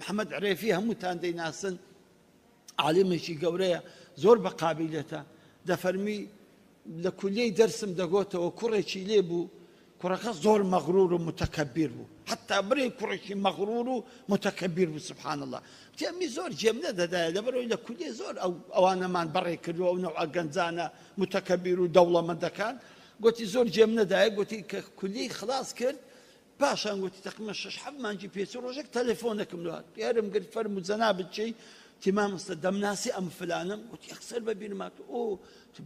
محەمەد عرێفی هەمووتان دەیناسن، عالمێکی گەورەیە، زۆر بە قابیلەتە، دەفەرمی لە کولیەی دەرسم دەگۆتەوە کوڕێکی لێ بوو، کوڕەکە زۆر مەغرور و متەکەبیر بوو، حەتا برێ کوڕێکی مەغرور و متەکەبیر بوو سبحان اللە. وتی ئەمی زۆر جێم نەدەدایە لەبەرئەوەی لە کولیە زۆر ئەو ئەوانەمان بەڕێ کردووە ئەو نەوعە گەنجانە متەکەبیر و دەوڵەمەندەکان، گۆتی زۆر جێم نەدایە، گۆتی کە کولیەی خلاص کرد پاشان گوتی تەقریبەن شەش حەفت مانگی پێچوو ڕۆژێک تەلەفۆنێکم لۆ هات پێرم گرت فەرموو جەنابت کێی؟ وتی مامۆستا دەمناسی ئەم فلانەم؟ گوتی یەکسەر بە بیرم هات ئۆ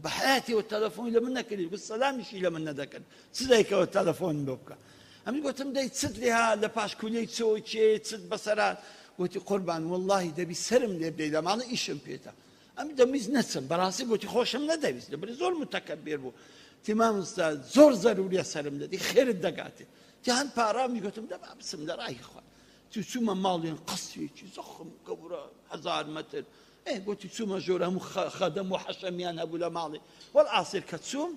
بە حەیاتیەوە تەلەفۆنی لە من نەکردی گوت سەلامیشی لە من نەدەکرد چ دایکەوە تەلەفۆنم بۆ بکە ئەمن گوتم دەی چت لێ هات لە پاش کولیەی چۆ کێ چت بەسەر هات گوتی قوربان وەڵڵاهی دەبی سەرم لێ بدەی لە ماڵێ ئیشم پێتە ئەم دەمویست نەچم بەڕاستی گوتی خۆشم نەدەویست لەبەر زۆر متەکەبیر بوو تی مامۆستا زۆر زەروریە سەرم دەدی خێرت دەگاتێ تی هەن پارامی گوتم دەبا بچم لە ڕای خوا چوو چوومە ماڵیان قەسرێکی زەخم گەورە هەزار مەتر ئێ گوتی چوومە ژۆر هەموو خەدەم و حەشەمیان هەبوو لە ماڵێ وەڵ ئاسیر کە چووم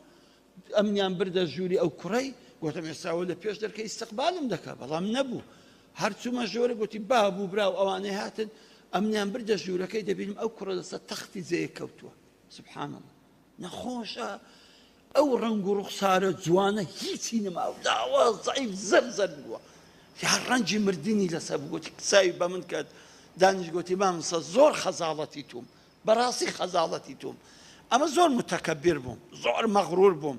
ئەمنیان بردە ژووری ئەو کوڕەی، گۆتم ئێستا ئەوە لە پێش دەرکە ئیستقبالم دەکا، بەڵام نەبوو. هەر چوومە ژۆرە گۆتی باب و برا و ئەوانەی هاتن، ئەمنیان بردە ژوورەکەی دەبینم ئەو کوڕە لەسەر تەختی جێیە کەوتووە. سبحان اللە. نەخۆشە، ئەو ڕەنگ و ڕوخسارە جوانە هیچی نەماوە، لاواز، زەعیف، زەرد زەرد بووە. یا ڕەنجی مردنی لەسەر بوو. گۆتی قساوی بە من کرد، دانیشت گۆتی مامۆستا زۆر خەجاڵەتی تووم. بەڕاستی خەجاڵەتی توم ئەمە زۆر متەکەبیر بووم زۆر مەغرور بووم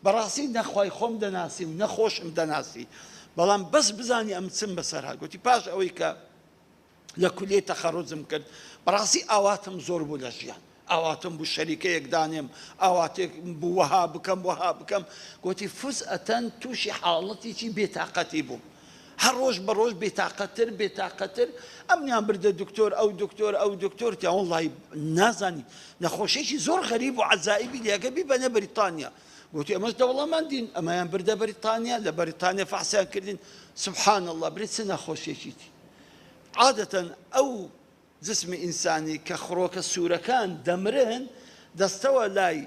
بەڕاستی نە خوای خۆم دەناسی و نە خۆشم دەناسی بەڵام بەس بزانی ئەم چم بەسەر هات گوتی پاش ئەوەی کە لە کولیەی تەخەڕوجم کرد بەڕاستی ئاواتم زۆر بوو لە ژیان ئاواتم بوو شەریکەیەک دانێم ئاواتێک بوو وەها بکەم وەها بکەم گوتی فزئەتەن تووشی حاڵەتێکی بێتاقەتی بووم هەر ڕۆژ بە ڕۆژ بێتاقەتر بێتاقەتر ئەمنیان بردە دکتۆر ئەو دکتۆر ئەو دکتۆر تیا وەڵڵاهی نازانی نەخۆشیی زۆر غەریب و عەجائیبی لێگە بیبەنە بەریتانیا گوتی ئەمەش دەوڵەمەندین ئەمەیان بردە بەریتانیا لە بەریتانیا فەحسیان کردین سبحان اللە برێ چ نەخۆشیەکی تی عادەتەن ئەو جسمی ئینسانی کە خڕۆکە سوورەکان دەمرن دەستەوە لای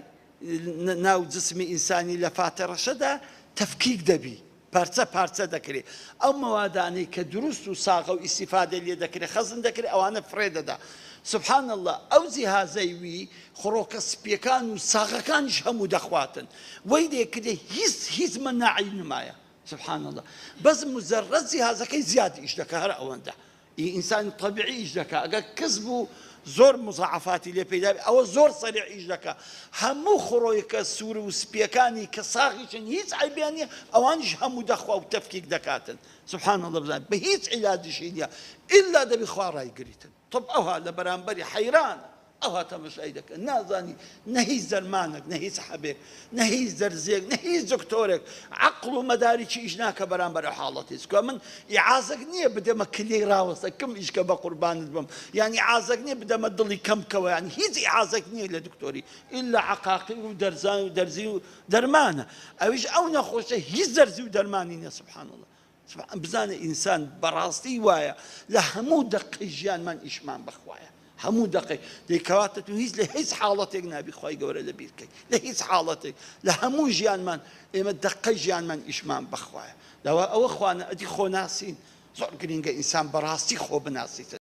ناو جسمی ئینسانی لە فاتە ڕەشەدا تەفکیک دەبی پارچە پارچە دەکرێ ئەو مەوادانەی کە دروست و ساغە و ئیستیفادەی لێ دەکرێ خەزن دەکرێ ئەوانە فڕێ دەدا سبحان اللە ئەو جیهازەی وی خڕۆکە سپیەکان و ساغەکانیش هەموو دەخواتن وەی لێ کردێ هیچ هیچ مەناعی نمایە سبحان اللە بەس مجرد جیهازەکەی زیاد ئیش دەکا هەر ئەوەندە ئی ئینسانی تەبیعی ئیش دەکا ئەگەر کز بوو زۆر مزاعەفاتی لێ پەیدا بێ ئەوە زۆر سەریع ئیش دەکا هەموو خڕۆیکە سوور و سپیەکانی کە ساغیشن هیچ عەیبیان نیە ئەوانیش هەموو دەخوا و تەفکیک دەکاتن سبحان اللە بزانە بە هیچ عیلاجیشی نیە ئیلا دەبی خوا ڕایگریتن طب ئەوها لە بەرامبەری حەیرانە ئەوها تەمەشای دەکەن نازانی نە هیچ دەرمانێک نە هیچ حەبێک نە هیچ دەرزیەک نە هیچ دکتۆرێک عەقڵ و مەداریکی ئیش ناکە بەرامبەر ئەو حاڵەتی چکە من ئیعازەک نییە بدەمە کلیەی ڕاوەستە کم ئیشکە بە قوربانت بم یان ئیعازەک نییە بدەمە دڵی کەم کەوە یان هیچ ئیعازەک نییە لە دکتۆری ئیلا عەقاقیر و دەرزان و دەرزی و دەرمانە ئەویش ئەو نەخۆشە هیچ دەرزی و دەرمانی نییە سبحان الله بزانە ئینسان بەڕاستی وایە لە هەموو دەقەی ژیانمان ئیشمان بەخوایە هەموو دەقەی دەی کەواتە تو هیچ لە هیچ حاڵەتێک نابی خوای گەورە لە بیرکەی لە هیچ حاڵەتێک لە هەموو ژیانمان ئێمە دەقەی ژیانمان ئیشمان بەخوایە لەوە ئەوە خوانە ئەدی خۆناسین زۆر گرینگە ئینسان بەڕاستی خۆ بناسیتن.